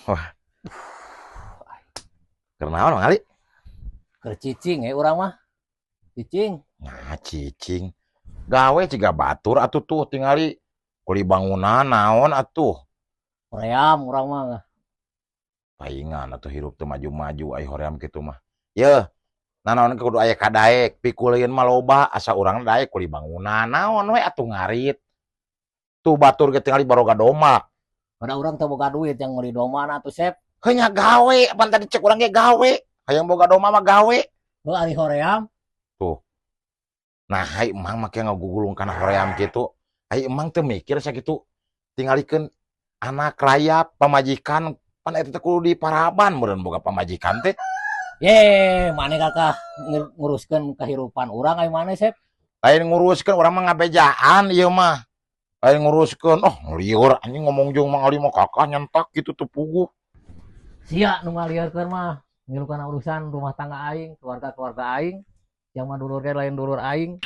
Wah. Keur naon, Mang Ali? Keur cicing urang mah. Cicing. Nah, cicing. Gawe jiga batur atuh tuh tingali kuli bangunan naon atuh. Hoream urang mah. Paingan atuh hirup teu maju-maju ai hoream kitu mah. Yeuh, nanaon kudu aya kadaek, pikuleun mah loba asa urang daek kuli bangunan naon we atuh ngarit. Tuh batur ge tingali baroga domba. Pada urang teu boga duit yang meuli domba na atuh, Sep. Heuh nya gawe, pan tadi cek urang ge gawe. Hayang boga domba mah gawe. Heuh ari hoream. Tuh. Nah, ai emang make ngagugulung kana hoream kitu. Ai emang teu mikir sakitu. Tingalikeun anak rayap pamajikan pan eta teh kudu diparaban meureun boga pamajikan teh. Ye, maneh kakah nguruskeun kahirupan urang ai maneh, Sep. Lain nguruskeun, urang mah ngabejaan ieu mah. Lain nguruskeun, oh lieur anjing ngomong jeung Mang Ali mah kakah nyentak kitu teu puguh. Sia nu ngaliurkeun mah, ngilu kana urusan rumah tangga aing, keluarga-keluarga aing. Yang mah dulur ge lain dulur aing.